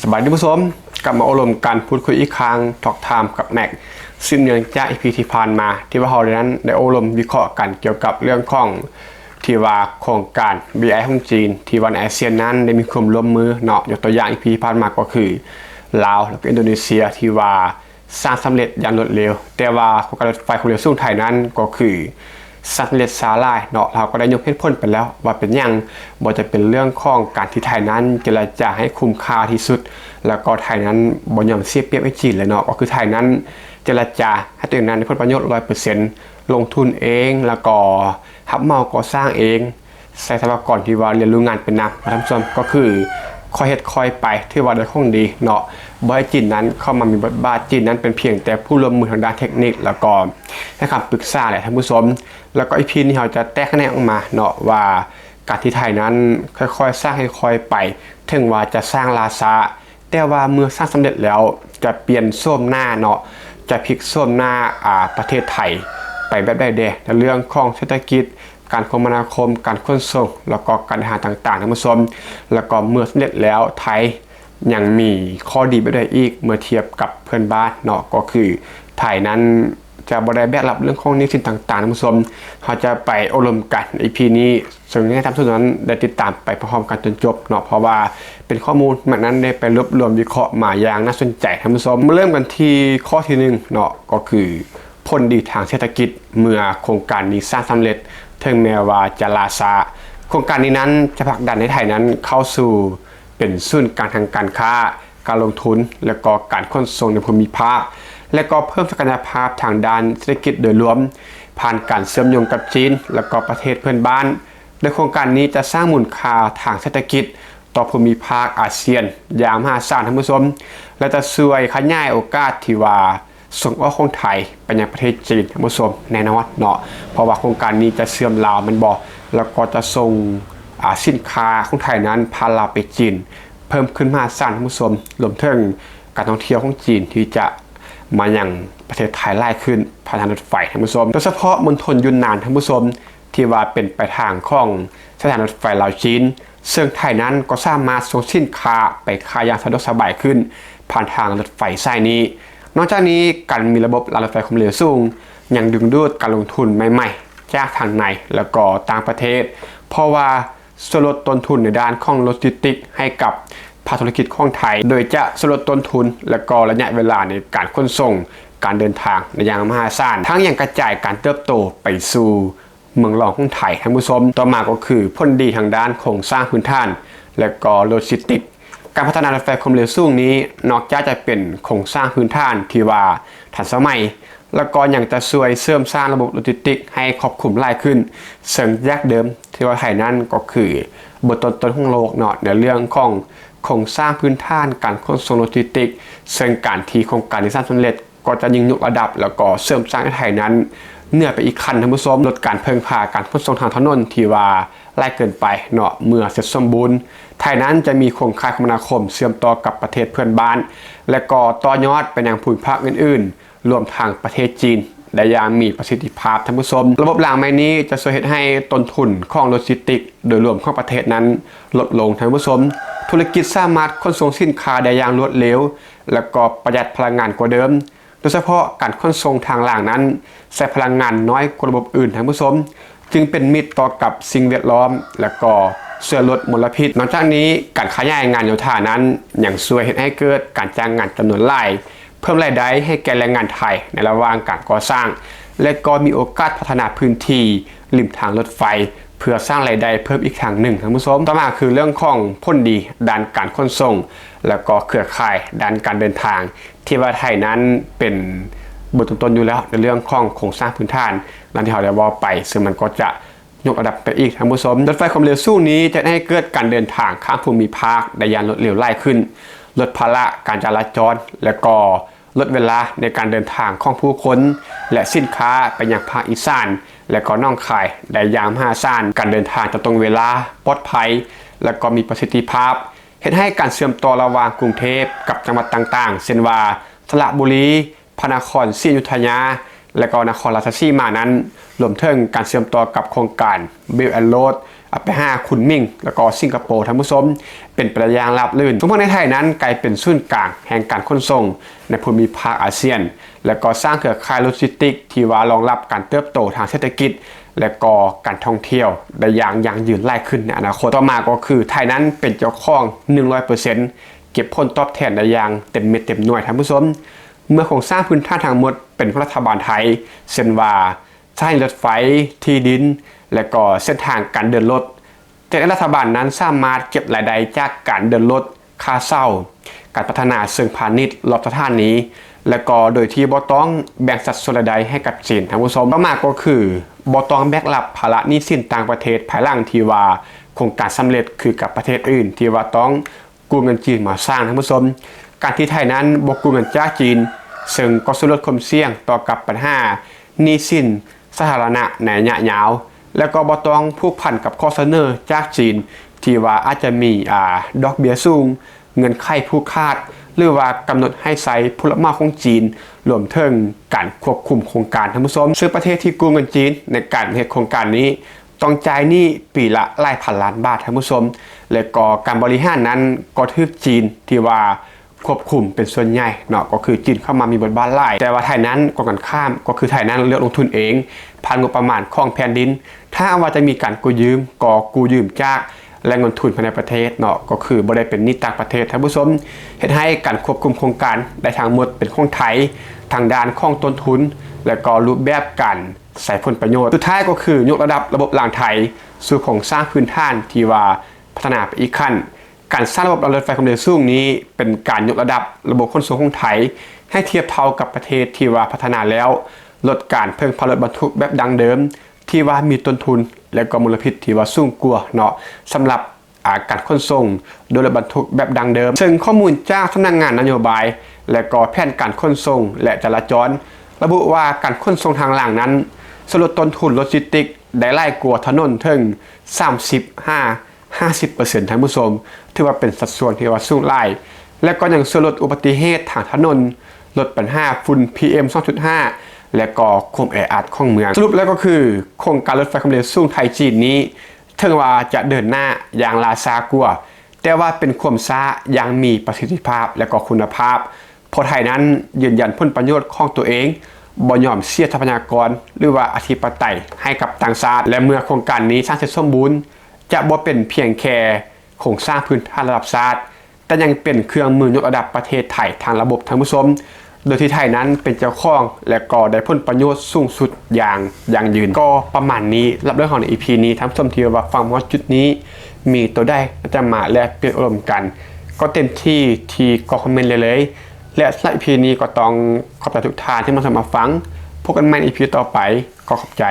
ສະບາຍດີທ່ານຜູ້ຊົມ, ກັບມາໂອ້ລົມກັນ ພູດຄຸຍອີກຄັ້ງ Talk Time ກັບແມັກ ສືບເນື່ອງຈາກ ອີພີ ທີ່ຜ່ານມາ ທີ່ວ່າເຮົານັ້ນໄດ້ໂອ້ລົມວິເຄາະກັນກ່ຽວກັບເລື່ອງຂອງ ທີ່ວ່າໂຄງການ ບີໄອ ຂອງຈີນ ທີ່ວ່າໃນອາຊຽນນັ້ນໄດ້ມີຄວາມຮ່ວມມືເນາະ, ຍົກຕົວຢ່າງ ອີພີ ທີ່ຜ່ານມາກໍຄືລາວ ແລ້ວກໍອິນໂດເນເຊຍ ທີ່ວ່າ ສ້າງສຳເລັດຢ່າງລວດເລັວ, ແຕ່ວ່າໂຄງການລົດໄຟຄວາມເລັວສູງໄທນັ້ນກໍຄືສ້າງສຳເລັດຊ້າຫຼາຍເນາະ. ເຮົາກໍໄດ້ຍົກເຫດຜົນໄປແລ້ວວ່າເປັນຫຍັງ, ບໍ່ວ່າຈະເປັນເລື່ອງຂອງການທີ່ໄທນັ້ນເຈລະຈາໃຫ້ຄຸ້ມຄ່າທີ່ສຸດ ແລ້ວກໍໄທນັ້ນບໍ່ຍອມເສຍປຽບໃຫ້ຈີນເລີຍເນາະ, ກໍຄືໄທນັ້ນເຈລະຈາໃຫ້ຕົວເອງນັ້ນໄດ້ຜົນປະໂຫຍດຮ້ອຍເປີເຊັນ ລົງທຶນເອງ ແລ້ວກໍຮັບເໝົາກໍ່ສ້າງເອງ. ໃຊ້ຊັບພະຍາກອນທີ່ວ່າຮຽນຮູ້ງານໄປນຳ ທ່ານຜູ້ຊົມ, ກໍຄືຄ່ອຍເຮັດຄ່ອຍໄປ ຖືວ່າໄດ້ຂອງດີເນາະ, ບໍ່ໃຫ້ຈີນນັ້ນເຂົ້າມາມີບົດບາດ. ຈີນນັ້ນເປັນພຽງແຕ່ຜູ້ຮ່ວມມືທາງດ້ານເທັກນິກ ແລ້ວກໍໃຫ້ຄຳປຶກສາແຫຼະ ທ່ານຜູ້ຊົມ. ແລ້ວກໍ ອີພີ ນີ້ເຮົາຈະແຕກຂະແໜງອອກມາເນາະ ວ່າການທີ່ໄທນັ້ນຄ່ອຍໆສ້າງ ຄ່ອຍໆໄປ ເຖິງວ່າຈະສ້າງລ່າຊ້າ ແຕ່ວ່າເມື່ອສ້າງສຳເລັດແລ້ວ ຈະປ່ຽນໂສມໜ້າເນາະ, ຈະພິກໂສມໜ້າ ອາ ປະເທດໄທໄປແບບໃດແດ່ ໃນເລື່ອງຂອງເສດຖະກິດ, ການຄົມມະນາຄົມ, ການຂົນສົ່ງ ແລ້ວກໍການເດີນທາງຕ່າງໆ ທ່ານຜູ້ຊົມ. ແລ້ວກໍເມື່ອສຳເລັດແລ້ວ ໄທຍັງມີຂໍ້ດີແບບໃດອີກ ເມື່ອທຽບກັບເພື່ອນບ້ານເນາະ, ກໍຄືໄທນັ້ນຈະບໍ່ໄດ້ແບກຮັບເລື່ອງຂອງໜີ້ສິນຕ່າງໆ ທ່ານຜູ້ຊົມ. ເຮົາຈະໄປໂອ້ລົມກັນໃນ ອີພີ ນີ້ ເຊິ່ງໃຫ້ທ່ານຜູ້ຊົມນັ້ນໄດ້ຕິດຕາມໄປພ້ອມໆກັນຈົນຈົບເນາະ, ເພາະວ່າເປັນຂໍ້ມູນ ແມັກນັ້ນໄດ້ໄປລວບລວມວິເຄາະມາຢ່າງໜ້າສົນໃຈ ທ່ານຜູ້ຊົມ. ມາເລີ່ມກັນທີ່ຂໍ້ທີໜຶ່ງເນາະ, ກໍຄືຜົນດີທາງເສດຖະກິດເມື່ອໂຄງການນີ້ສ້າງສຳເລັດ ເຖິງແມ້ວ່າຈະລ່າຊ້າ. ໂຄງການນີ້ນັ້ນຈະຜັກດັນໃຫ້ໄທນັ້ນເຂົ້າສູ່ເປັນສູນກາງທາງການຄ້າ, ການລົງທຶນ ແລະ ກໍການຂົນສົ່ງໃນພູມິພາກ ແລະ ກໍເພີ່ມສັກກະຍະພາບທາງດ້ານເສດຖະກິດໂດຍລວມ ຜ່ານການເຊື່ອມໂຍງກັບຈີນ ແລະ ກໍປະເທດເພື່ອນບ້ານ. ໂດຍໂຄງການນີ້ຈະສ້າງມູນຄ່າທາງເສດຖະກິດຕໍ່ພູມິພາກອາຊຽນຢ່າງມະຫາສານ ທ່ານຜູ້ຊົມ ແລະ ຈະຊ່ວຍຂະຫຍາຍໂອກາດທີ່ວ່າສົ່ງອອກຂອງໄທໄປຍັງປະເທດຈີນ ທ່ານຜູ້ຊົມ ແນ່ນອນເນາະ, ເພາະວ່າໂຄງການນີ້ຈະເຊື່ອມລາວແມ່ນບໍ່ ແລ້ວກໍຈະສົ່ງ ອາ ສິນຄ້າຂອງໄທນັ້ນຜ່ານລາວໄປຈີນ ເພີ່ມຂຶ້ນມະຫາສານ ທ່ານຜູ້ຊົມ, ລວມເຖິງການທ່ອງທ່ຽວຂອງຈີນທີ່ຈະມາຍັງປະເທດໄທຫຼາຍຂຶ້ນ ຜ່ານທາງລົດໄຟ ທ່ານຜູ້ຊົມ. ໂດຍສະເພາະມົນທົນຢຸນນານ ທ່ານຜູ້ຊົມ, ທີ່ວ່າເປັນປາຍທາງຂອງສະຖານລົດໄຟລາວຈີນ, ເຊິ່ງໄທນັ້ນກໍສາມາດສົ່ງສິນຄ້າໄປຂາຍຢ່າງສະດວກສະບາຍຂຶ້ນ ຜ່ານທາງລົດໄຟສາຍນີ້. ນອກຈາກນີ້, ການມີລະບົບລາງລົດໄຟຄວາມເລັວສູງ ຍັງດຶງດູດການລົງທຶນໃໝ່ໆ ຈາກທາງໃນ ແລະ ກໍຕ່າງປະເທດ, ເພາະວ່າ ຊ່ວຍລົດຕົ້ນທຶນໃນດ້ານຂອງໂລຈິສຕິກໃຫ້ກັບພາກທຸລະກິດຂອງໄທ, ໂດຍຈະຊ່ວຍລົດຕົ້ນທຶນ ແລະ ກໍໄລຍະເວລາໃນການຂົນສົ່ງ, ການເດີນທາງໄດ້ຢ່າງມະຫາສານ, ທັງຍັງກະຈາຍການເຕີບໂຕໄປສູ່ເມືອງລອງຂອງໄທ, ທ່ານຜູ້ຊົມ. ຕໍ່ມາກໍຄືຜົນດີທາງດ້ານໂຄງສ້າງພື້ນຖານ ແລະ ກໍໂລຈິສຕິກ. ການພັດທະນາລົດໄຟຄວາມເລັວສູງນີ້ ນອກຈາກຈະເປັນໂຄງສ້າງພື້ນຖານທີ່ວ່າທັນສະໄໝ, ແລ້ວກໍຍັງຈະຊ່ວຍເສີມສ້າງລະບົບໂລຈິສຕິກໃຫ້ຄອບຄຸມຫຼາຍຂຶ້ນ, ເຊິ່ງຈາກເດີມທີ່ວ່າໄທນັ້ນກໍຄືເບີຕົ້ນໆຂອງໂລກເນາະ ໃນເລື່ອງຂອງໂຄງສ້າງພື້ນຖານການຂົນສົ່ງໂລຈິສຕິກ, ເຊິ່ງການທີ່ໂຄງການນີ້ສ້າງສຳເລັດ ກໍຈະຍິ່ງຍົກລະດັບ ແລ້ວກໍເສີມສ້າງໃຫ້ໄທນັ້ນເໜືອໄປອີກຂັ້ນ, ທ່ານຜູ້ຊົມ. ລົດການເພິ່ງພາການຂົນສົ່ງທາງຖະໜົນທີ່ວ່າຫຼາຍເກີນໄປເນາະ, ເມື່ອເສັດສົມບູນ, ໄທນັ້ນຈະມີໂຄງຂ່າຍຄົມມະນາຄົມເຊື່ອມຕໍ່ກັບປະເທດເພື່ອນບ້ານ ແລະ ກໍຕໍ່ຍອດໄປຍັງພູມິພາກອື່ນໆ ລວມທັງປະເທດຈີນ ໄດ້ຢ່າງມີປະສິດທິພາບ, ທ່ານຜູ້ຊົມ. ລະບົບລາງໃໝ່ນີ້ຈະຊ່ວຍເຮັດໃຫ້ຕົ້ນທຶນຂອງໂລຈິສຕິກໂດຍລວມຂອງປະເທດນັ້ນລົດລົງ, ທ່ານຜູ້ຊົມ. ທຸລະກິດສາມາດຂົນສົ່ງສິນຄ້າໄດ້ຢ່າງລວດເລັວ ແລະ ກໍປະຢັດພະລັງງານກວ່າເດີມ, ໂດຍສະເພາະການຂົນສົ່ງທາງລາງນັ້ນໃຊ້ພະລັງງານນ້ອຍກວ່າລະບົບອື່ນ, ທ່ານຜູ້ຊົມ, ຈຶ່ງເປັນມິດຕໍ່ກັບສິ່ງແວດລ້ອມ ແລະ ກໍຊ່ວຍລົດມົນລະພິດ. ນອກຈາກນີ້, ການຂະຫຍາຍງານໂຍທານັ້ນຍັງຊ່ວຍເຮັດໃຫ້ເກີດການຈ້າງງານຈຳນວນຫຼາຍ, ເພີ່ມລາຍໄດ້ໃຫ້ແກ່ແຮງງານໄທໃນລະຫວ່າງການກໍ່ສ້າງ ແລະ ກໍມີໂອກາດພັດທະນາພື້ນທີ່ລິມທາງລົດໄຟ ເພື່ອສ້າງລາຍໄດ້ເພີ່ມອີກທາງໜຶ່ງ, ທ່ານຜູ້ຊົມ. ຕໍ່ມາຄືເລື່ອງຂອງຜົນດີດ້ານການຂົນສົ່ງ ແລະ ກໍເຄືອຂ່າຍດ້ານການເດີນທາງ ທີ່ວ່າໄທນັ້ນເປັນເບີຕົ້ນໆຢູ່ແລ້ວ ໃນເລື່ອງຂອງໂຄງສ້າງພື້ນຖານ ດັ່ງທີ່ເຮົາໄດ້ເວົ້າໄປ, ເຊິ່ງມັນກໍຈະຍົກລະດັບໄປອີກ, ທ່ານຜູ້ຊົມ. ລົດໄຟຄວາມເລັວສູງນີ້ຈະເຮັດໃຫ້ເກີດການເດີນທາງຂ້າມພູມິພາກໄດ້ຢ່າງລວດເລັວຫຼາຍຂຶ້ນ, ລົດພາລະການຈະລາຈອນ ແລະ ກໍ ລົດເວລາໃນການເດີນທາງຂອງຜູ້ຄົນ ແລະ ສິນຄ້າໄປຍັງພາກອີສານ ແລະ ກໍໜອງຄາຍໄດ້ຢ່າງມະຫາສານ. ການເດີນທາງຈະຕົງເວລາ, ປອດໄພ ແລະ ກໍມີປະສິດທິພາບ, ເຮັດໃຫ້ການເຊື່ອມຕໍ່ລະຫວ່າງກຸງເທບກັບຈັງຫວັດຕ່າງໆ ເຊັ່ນວ່າ ສະລະບູລີ, ພະນະຄອນສີອະຍຸດທະຍາ ແລະ ກໍນະຄອນລາຊະສີມານັ້ນ, ລວມເຖິງການເຊື່ອມຕໍ່ກັບໂຄງການ Belt and Road ອາໄປຫາຄຸນໝິງ ແລ້ວກໍສິງກະໂປ ທ່ານຜູ້ຊົມ ເປັນໄປໄດ້ຢ່າງລາບລື່ນ. ສົມມຸດໃນໄທນັ້ນກາຍເປັນສູນກາງແຫ່ງການຂົນສົ່ງໃນພູມິພາກອາຊຽນ ແລ້ວກໍສ້າງເຄືອຂ່າຍໂລຈິສຕິກທີ່ວ່າລອງຮັບການເຕີບໂຕທາງເສດຖະກິດ ແລະກໍການທ່ອງທ່ຽວໄດ້ຢ່າງຢັ້ງຢືນຫຼາຍຂຶ້ນໃນອະນາຄົດ. ຕໍ່ມາກໍຄືໄທນັ້ນເປັນເຈົ້າຂອງໜຶ່ງຮ້ອຍເປີເຊັນ ເກັບຜົນຕອບແທນໄດ້ຢ່າງເຕັມເມັດເຕັມໜ່ວຍ ທ່ານຜູ້ຊົມ. ເມື່ອໂຄງສ້າງພື້ນຖານທັງໝົດເປັນຂອງລັດຖະບານໄທ ເຊັ່ນວ່າສະຖານີລົດໄຟ, ທີ່ດິນ ແລະກໍເສັ້ນທາງການເດີນລົດ, ແຕ່ໃນລັດຖະບານນັ້ນສາມາດເກັບລາຍໄດ້ຈາກການເດີນລົດ, ຄ່າເຊົ່າ, ການພັດທະນາເຊີງພານິດລອບສະຖານີ ແລະກໍໂດຍທີ່ບໍ່ຕ້ອງແບ່ງສັດສ່ວນລາຍໄດ້ໃຫ້ກັບຈີນ ທ່ານຜູ້ຊົມ. ຕໍ່ມາກໍຄືບໍ່ຕ້ອງແບກຮັບພາລະໜີ້ສິນຕ່າງປະເທດ ພາຍຫຼັງທີ່ວ່າໂຄງການສຳເລັດ ຄືກັບປະເທດອື່ນທີ່ວ່າຕ້ອງກູ້ເງິນຈີນມາສ້າງ ທ່ານຜູ້ຊົມ. ການທີ່ໄທນັ້ນບໍ່ກູ້ເງິນຈາກຈີນ ເຊິ່ງກໍຊ່ວຍລົດຄວາມສ່ຽງຕໍ່ກັບບັນຫາໜີ້ສິນສາທາລະນະໃນໄລຍະຍາວ ແລະກໍບໍ່ຕ້ອງຜູກພັນກັບຂໍ້ສະເໜີຈາກຈີນ ທີ່ວ່າອາດຈະມີ ອາ ດອກເບ້ຍສູງ, ເງື່ອນໄຂຜູກຂາດ ຫຼືວ່າກຳນົດໃຫ້ໃຊ້ຜູ້ຮັບເໝົາຂອງຈີນ ລວມເຖິງການຄວບຄຸມໂຄງການ ທ່ານຜູ້ຊົມ. ເຊິ່ງປະເທດທີ່ກູ້ເງິນຈີນໃນການເຮັດໂຄງການນີ້ ຕ້ອງຈ່າຍໜີ້ປີລະຫຼາຍພັນລ້ານບາດ ທ່ານຜູ້ຊົມ ແລະກໍການບໍລິຫານນັ້ນກໍຖືກຈີນທີ່ວ່າຄວບຄຸມເປັນສ່ວນໃຫຍ່ເນາະ ກໍຄືຈີນເຂົ້າມາມີບົດບາດຫຼາຍ. ແຕ່ວ່າໄທນັ້ນກົງກັນຂ້າມ ກໍຄືໄທນັ້ນເລືອກລົງທຶນເອງ ຜ່ານງົບປະມານຂອງແຜ່ນດິນ. ຖ້າຫາກວ່າຈະມີການກູ້ຢືມ ກໍກູ້ຢືມຈາກແຫຼ່ງເງິນທຶນພາຍໃນປະເທດເນາະ ກໍຄືບໍ່ໄດ້ເປັນໜີ້ຕ່າງປະເທດ ທ່ານຜູ້ຊົມ. ເຮັດໃຫ້ການຄວບຄຸມໂຄງການໄດ້ທັງໝົດເປັນຂອງໄທ ທາງດ້ານຂອງຕົ້ນທຶນ ແລະກໍຮູບແບບການ ໃຊ້ຜົນປະໂຫຍດ. ສຸດທ້າຍກໍຄືຍົກລະດັບລະບົບລາງໄທສູ່ໂຄງສ້າງພື້ນຖານທີ່ວ່າພັດທະນາໄປອີກຂັ້ນ. ການສ້າງລະບົບລາງລົດໄຟຄວາມເລັວສູງນີ້ເປັນການຍົກລະດັບລະບົບຂົນສົ່ງຂອງໄທໃຫ້ທຽບເທົ່າກັບປະເທດທີ່ວ່າພັດທະນາແລ້ວ, ລົດການເພິ່ງພາລົດບັນທຸກແບບດັ້ງເດີມທີ່ວ່າມີຕົ້ນທຶນ ແລະກໍມົນລະພິດທີ່ວ່າສູງກວ່າເນາະ ສຳລັບ ອາ ການຂົນສົ່ງໂດຍລົດບັນທຸກແບບດັ້ງເດີມ. ເຊິ່ງຂໍ້ມູນຈາກສຳນັກງານນະໂຍບາຍ ແລະກໍແຜນການຂົນສົ່ງ ແລະ ຈະລາຈອນ ລະບຸວ່າການຂົນສົ່ງທາງລາງນັ້ນ ສ່ວນລົດຕົ້ນທຶນໂລຈິສຕິກໄດ້ຫຼາຍກວ່າຖະໜົນເຖິງສາມສິບຫາຫ້າສິບເປີເຊັນ ທ່ານຜູ້ຊົມ, ຖືວ່າເປັນສັດສ່ວນທີ່ວ່າສູງຫຼາຍ ແລະກໍຍັງຊ່ວຍລົດອຸບັດຕິເຫດທາງຖະໜົນ, ລົດບັນຫາຝຸ່ນ ພີເອັມ ສອງຈຸດຫ້າ ແລະກໍຄວາມແອອັດຂອງເມືອງ. ສະຫຼຸບແລ້ວກໍຄື ໂຄງການລົດໄຟຄວາມເລັວສູງໄທ-ຈີນນີ້ ເຖິງວ່າຈະເດີນໜ້າຢ່າງລ່າຊ້າກວ່າ, ແຕ່ວ່າເປັນຄວາມຊ້າຢ່າງມີປະສິດທິພາບ ແລະກໍຄຸນນະພາບ, ເພາະໄທນັ້ນຢືນຢັນຜົນປະໂຫຍດຂອງຕົວເອງ, ບໍ່ຍອມເສຍຊັບພະຍາກອນ ຫຼືວ່າອະທິປະໄຕໃຫ້ກັບຕ່າງຊາດ. ແລະເມື່ອໂຄງການນີ້ສ້າງເສັດສົມບູນ, ຈະບໍ່ເປັນພຽງແຄ່ໂຄງສ້າງພື້ນຖານລະດັບຊາດ, ແຕ່ຍັງເປັນເຄື່ອງມືຍົກລະດັບປະເທດໄທທັງລະບົບ, ທ່ານຜູ້ຊົມ, ໂດຍທີ່ໄທນັ້ນເປັນເຈົ້າຂອງ ແລະກໍໄດ້ຜົນປະໂຫຍດສູງສຸດຢ່າງຢັ້ງຢືນ. ກໍປະມານນີ້ ສຳລັບເລື່ອງຂອງໃນອີພີນີ້, ທ່ານຜູ້ຊົມທີ່ວ່າຟັງມາຮອດຈຸດນີ້ ມີໂຕໃດ ອາດຈະມາແລກປ່ຽນອາລົມກັນ ກໍເຕັມທີ່ທີ່ກອງຄອມເມັນໄດ້ເລີຍ. ແລະສຳລັບອີພີນີ້ ກໍຕ້ອງຂອບໃຈທຸກທ່ານທີ່ມາຮັບມາຟັງ. ພົບກັນໃໝ່ໃນອີພີຕໍ່ໄປ. ຂໍຂອບໃຈ.